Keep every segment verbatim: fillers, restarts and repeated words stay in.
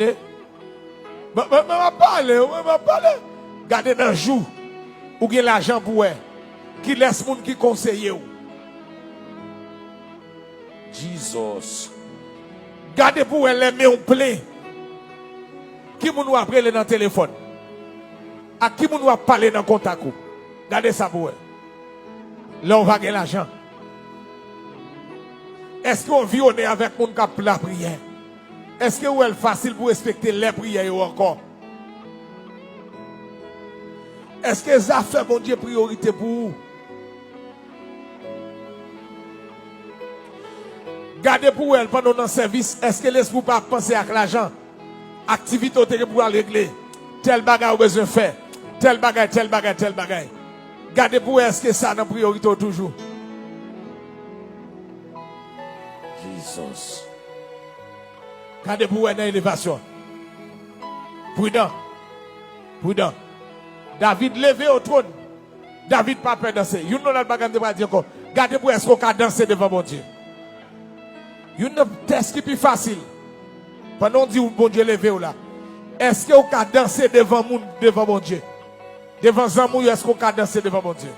Mwen, mwen, mwen ap pale, mwen, mwen ap pale. Gade nan jou ou gen lajan pou wè kilès moun ki konseye w. Jesus. Gade pou wè lè men w plen. Ki moun w ap rele nan telefòn? Ak ki moun w ap pale nan kontak ou? Gade sa pou wè. Lè w pa gen lajan. Èske w anviwonnen avèk moun k ap lapriyè? Èske w wè l fasil pou w respekte lè priyè yo ankò? Èske zafè Bondye priyorite pou ou? Gade pou w wè l pandan w nan sèvis, èske lespri w pa ap panse ak lajan? Aktivite w te gen pou w al regle, tèl bagay ou bezwen fè, tèl bagay, tèl bagay, tèl bagay. Gade pou w wè èske sa nan priyorite w toujou. Jesus. Gade pou w wè nan elevasyon. Pridan. Pridan. David leve o twòn. David pa pè danse. Youn nan lòt bagay m te pral di ankò. Gade pou w èske w ka danse devan Bondye. Youn nan tès ki pi fasil. Pandan w di w Bondye leve w la. Èske w ka danse devan moun, devan Bondye? Devan zanmi w yo, èske w ka danse devan Bondye?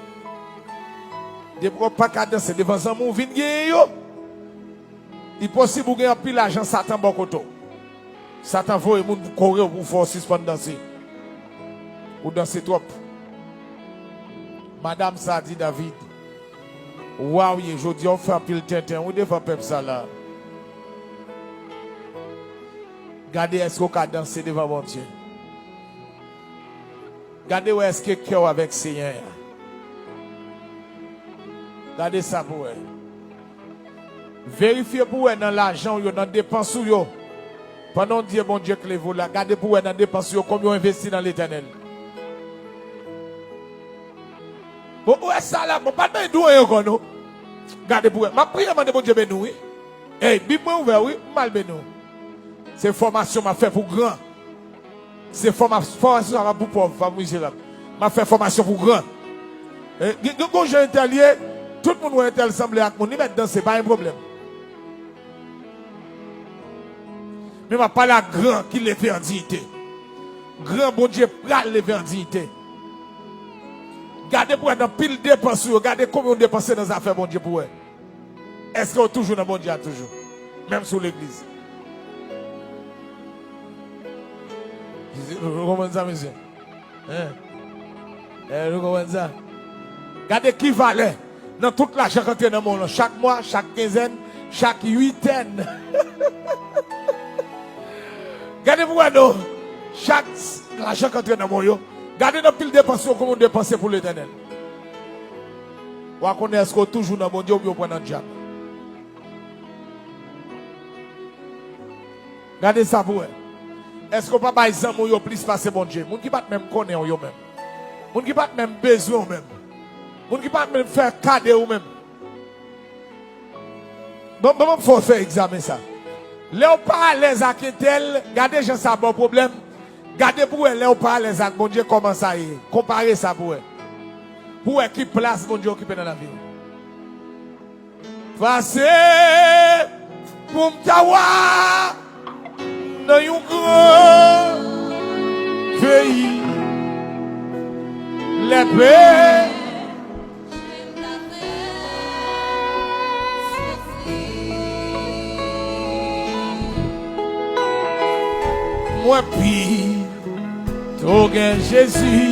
Depi w pa ka danse devan zanmi w, vin genyen yo. Li posib ou gen anpil lajan Satan bò kote w. Satan voye moun pou kore w pou fè w sispann danse. Ou danse twòp. Madanm sa di David, wa w ye, jodi a w fè anpil tenten wi devan pèp sa la. Gade èske w ka danse devan Bondye. Gade wè èske kè w avèk Senyè a. Gade sa pou wè. Verifye pou wè nan lajan w yo, nan depans ou yo. Pandan w di e Bondye k leve w la, gade pou wè nan depans ou yo konbyen w envesti nan Letènèl. Bon, ou wè sa la, bon, pa t bay dou anyen ankò non. Gade pou wè. M ap priye mande Bondye beni w wi. Ey, Bib mwen ouvè wi, m al beni w. Se fòmasyon m ap fè pou gran. Se fòma-, fòmasyon sa pa pou pòv, pa pou mizerab. M ap fè fòmasyon pou gran. E, gen, gen gon jan entèl ye, tout moun wè entèl sanble ak moun, li mèt danse, pa gen pwoblèm. Men m ap pale ak gran ki leve an diyite. Gran Bondye pral leve an diyite. Gade pou wè nan pil depans ou yo, gade konbyen w depanse nan zafè Bondye pou wè. Èske w toujou nan Bondye a toujou? Menm si w legliz. Ou konprann sa, mesye? Hein? Eh, nou konprann sa? Gade ki valè nan tout lajan k antre nan men w lan, chak mwa, chak kenzèn, chak uitèn. Gade pou wè non, chak lajan k antre nan men w yo, gade nan pil depans yo, kòman w depanse pou Letènèl. W a konnen èske w toujou nan Bondye oubyen w pran nan dyab. Gade sa pou wè. Èske w pa bay zanmi w yo plis pase Bondye? Moun ki pa t menm konnen w yo menm. Moun ki pa t menm bezwen w menm. Moun ki pa t menm fè ka de ou menm. Bon, bon, bon, fò w fè egzamen sa. Lè w pa alèz ak entèl, gade jan sa ba w pwoblèm. Gade pou wè lè w pa alèz ak Bondye, kòman sa ye. Konpare sa pou wè. Pou wè ki plas Bondye okipe nan lavi w. Pase pou m ta wa nan yon gran peyi. Lè pe Mwen pito gen Jezi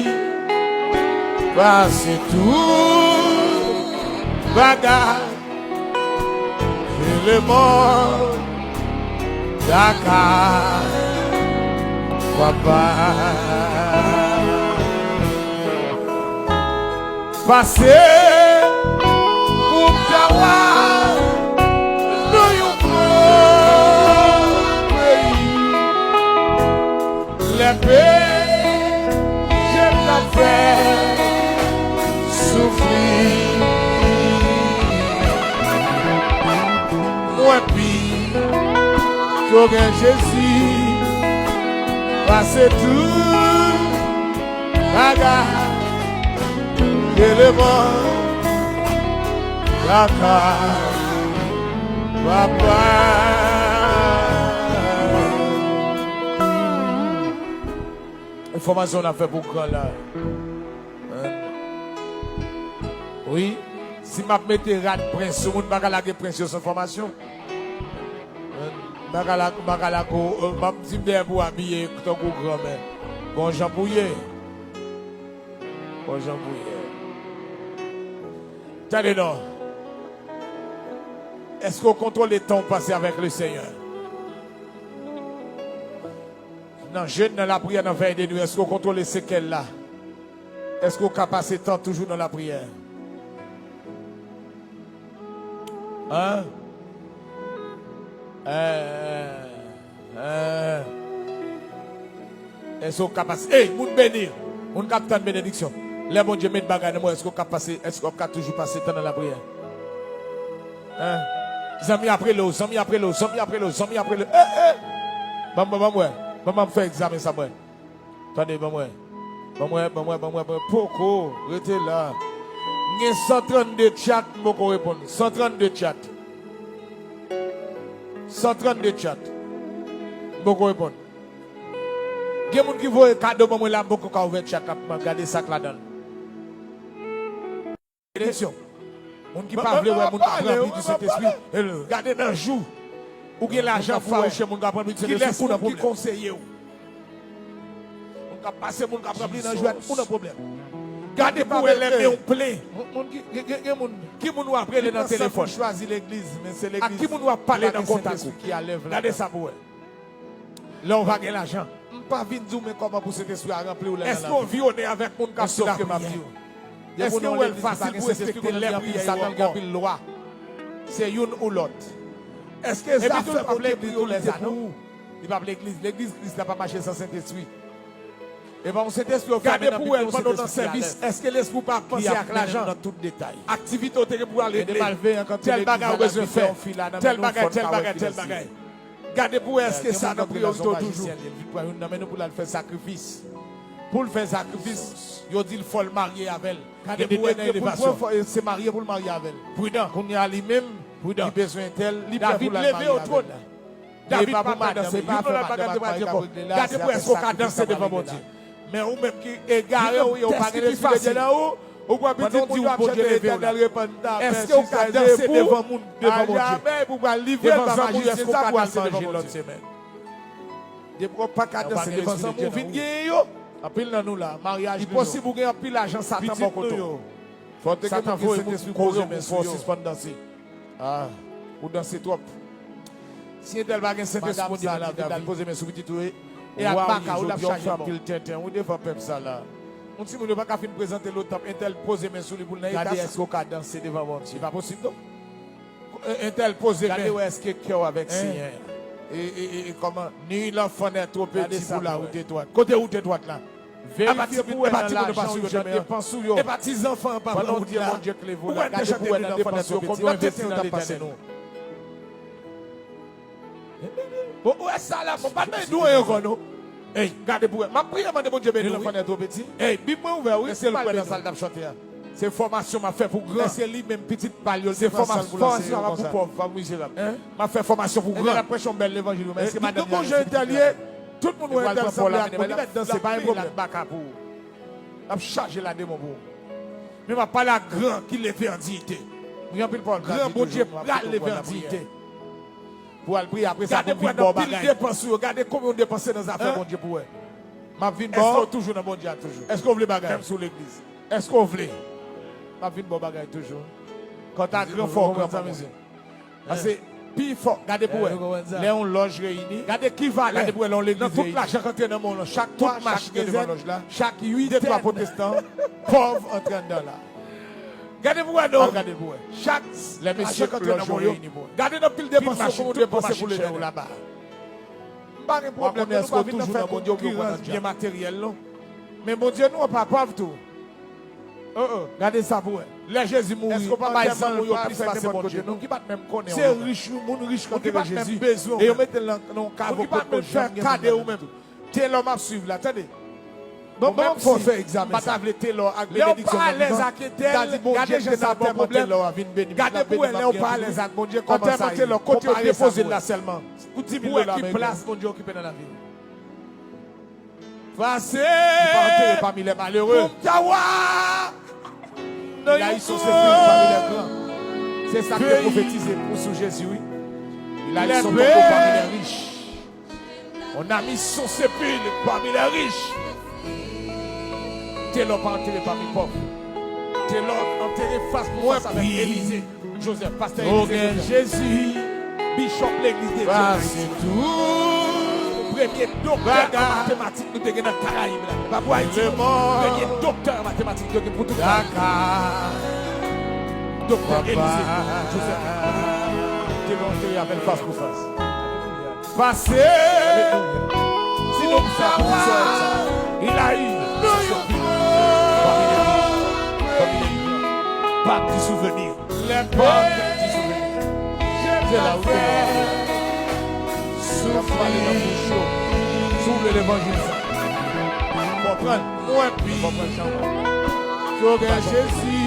pase tout bagay. Eleman dakay, papa. Pase pou m ta wa nan yon gran peyi. Lè peche m t ap fè soufri. Mwen pi Ke w gen Jezi pase tout bagay, eleman lakay papa. Fòmasyon n ap fè pou gran la. Wi. Si m ap mete rad prens sou moun, m pa ka lage prens yo san fòmasyon. M pa ka lage, m pa ka lage, m ap di m dèyè pou abiye tankou gran, men gon jan pou ye. Gon jan pou ye. Tande non. Èske w kontwole tan w pase avèk Lesenyè? Nan jèn, nan lapriyè, nan vèy de nwi, èske w kontwole sekèl la? Èske w ka pase tan toujou nan lapriyè? Hein? Hein? Hein? Èske w ka pase? Ey, moun beni! Moun k ap tann benediksyon. Lè Bondye met bagay nan men w, èske w ka pase, èske w ka toujou pase tan nan lapriyè? Hein? Zanmi ap rele w, zanmi ap rele w, zanmi ap rele w, zanmi ap rele w. Eh, eh! Ban m, ban m wè. Ban m, ban m fè egzamen sa m wè. Tande, ban m wè. Ban m wè, ban m wè, ban m wè, ban m wè. Poko, rete la. M gen san trannde chat, m poko reponn. San trannde chat. San trannde chat. M poko reponn. Gen moun ki voye kado ban mwen la, m poko ka ouvè chat la pou m gade sa k ladan l. Benediksyon. Moun ki pa vle wè moun k ap ranpli di Sentespri. Gade nan jou. Ou gen lajan fawouche moun k ap ranpli di Sentespri, ou nan pwoblèm. Kilès moun ki konseye w? Moun k ap pase moun k ap ranpli nan jou a, ou nan pwoblèm. Gade pou wè lè men w plen. Moun ki, gen, gen, gen moun. Ki moun w ap rele nan telefòn? Ak ki moun w ap pale nan kontak ou? Gade sa pou wè. Lè w pa gen lajan. M pa vin di w men kòman pou Sentespri a ranpli w lè nan lavi. Èske w vin onè avèk moun k ap fin lapriyè? Èske w wè l fasil pou respekte lè priyè yo ankò? Se youn ou lòt. Èske zafè Bondye priyorite pou ou? Li p ap legliz. Legliz Kris la pa mache san Sentespri. E pa yon Sentespri w fèmen nan pito yon Sentespri ki alèz, ki ap mennen w nan tout detay. Gen de malveyan k antre legliz la, n ap mete yon fi la nan men nou, fò n ka wè kilès li ye. Gade pou wè èske sa nan priyorite w toujou. Gen moun k antre nan zon majisyen, li envit pran youn nan men nou pou l al fè sakrifis. Pou l fè sakrifis, yo di l fò l marye avè l. Gade pou wè nan elevasyon. Se marye pou l marye avè l. Pridan. Kounye a li menm, li bezwen entèl, li prè pou l al marye avè l la. David pa madanm, youn nan lòt bagay m te pral di ankò. Gade pou wè èske w ka danse devan Bondye. Men ou menm ki egare w ye, ou pa gen Lespri de Dye nan ou, ou pran pitit Bondye ap chante Letènèl repann ta, èske w ka danse devan moun, devan Bondye? Devan zanmi w, èske w ka danse devan Bondye? Depi w pa ka danse devan zanmi w, vin genyen yo. Anpil nan nou la, maryaj nou yo. Li posib ou gen anpil ajan Satan bò kote w. Satan voye Sentespri kore w pou fè w sispann danse. Ah, ou danse twòp. Si entèl pa gen Sentespri Bondye nan lavi l, al poze men sou pitit ou e, e ak maka w, l ap chaje bò. Anpil tenten wi devan pèp sa la. Yon timoun yo pa ka fin prezante l o tanp, entèl poze men sou li pou l nan eta sa. Gade èske w ka danse devan Bondye. Se pa posib non. E, entèl poze men. Gade wè èske kè w avèk Senyè a. E, e, e, e kòman? Ni l'enfant n'est trop petit pour la route étroite. Kote wout etwat la? Verifye pou wè nan lajan w yo, nan depans ou yo. Pandan w di Bondye k leve w la, gade pou wè nan depans yo konbyen w envesti nan Letènèl. Bon, ou wè sa la, bon, pa t bezwen di w anyen ankò non. Ey, gade pou wè. M ap priye mande Bondye beni w wi. Ey, Bib mwen ouvè wi. Èske l kwè nan sa l t ap chante a? Se fòmasyon m ap fè pou gran. Èske li menm pitit pa l yo, l te pran san l pou l anseye yo konsa? Fòmasyon pa pou pòv, pa pou mizerab. M ap fè fòmasyon pou gran. Entèl ap preche yon bèl levanjil wi, men èske madanm li a gen sètifika? Tout moun wè entèl sanble ak bon, li mèt danse, pa gen pwoblèm. L ap chaje la demon pou ou. Men m ap pale ak gran ki leve an diyite. Gran Bondye pral leve an diyite. Pou al priye, apre sa pou m vin ba w bagay. Gade pou wè nan pil depans ou yo, gade konbyen w depanse nan zafè Bondye pou wè. M ap vin ba w. Èske w toujou nan Bondye a toujou? Èske w vle bagay? Menm si w legliz. Èske w vle? M ap vin ba w bagay toujou. Kanta gran fò, gran manman. Paske pi fò, gade pou wè. Lè yon lòj reyini, gade ki valè. Gade pou wè lè yon legliz reyini. Nan tout lajan k antre nan men w lan, chak mwa, chak dezèn, chak uit tèn, de twa pwotestan, pòv antre anndan la. Gade pou wè non. Al gade pou wè. Chak lajan k antre nan men w yo. Gade nan pil depans yo, konbyen w depanse pou Letènèl. M pa gen pwoblèm, nou pa vin nan fè konkirans byen materyèl non. Men Bondye nou an pa pòv tou. Oh, oh. Gade sa pou wè. Lè Jezi mouri, èske w pa bay zanmi w yo plis pase Bondye? Moun ki pa t menm konnen w yo. Se rich, moun rich k antere Jezi, e yo mete l nan, nan yon kavo kote pa t menm fè kado ou menm. Telò m ap swiv la, tande. Bon, bon, fò fè egzamen sa. M pa ta vle Telò ak benediksyon nan vivan. Lè w pa alèz ak entèl, gade jan sa ap fè pwoblèm. Gade pou wè lè w pa alèz ak Bondye, kòman sa ye. Antèman Telò, kote yo depoze l la sèlman. Pou di mil dola ameriken. Pou wè ki plas Bondye okipe nan lavi w. Pase. Li pa antere pami lè malere. Pou m ta wa. Il a eu son sépulcre parmi les grands. Se sa k te pwofetize pou sou Jezi, wi. Il a eu son tombeau parmi les riches. On a mis son sépulcre parmi les riches. Telò pa antere pami pòv. Telò antere fas pou fas avèk Elize Joseph, pastè Elize Joseph. Jezi. Bishop legliz de Dye an Ayiti. Premye doktè an matematik nou te gen nan Karayib la. Pa pou Ayiti non. Premye doktè an matematik nou te gen pou tout Karayib. Doktè Elize Joseph. Telò antere avè l fas pou fas. Pase. Alelouya. Si nou sa pou sa, il a eu son sépulcre parmi les riches, parmi les grands. Bab di souvni. Bab di souvni. Se la ou te mò. N ap pale nan bouch yo. Si w vle levanjil sa. Konprann. Mwen pi. Konprann jan w. Yo gen Jezi.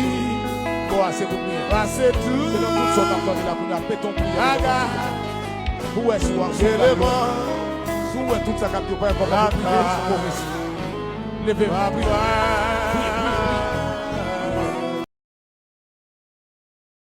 Kò a se pou priye. Pase tou. Se nan tout sa w t ap tande la kounye a, pete yon priyè. Aga. Pou wè si w ap sou la. Si w wè tout sa k ap di w pa enpòtan pou priye, se pwofesi. Leve, priye, priye,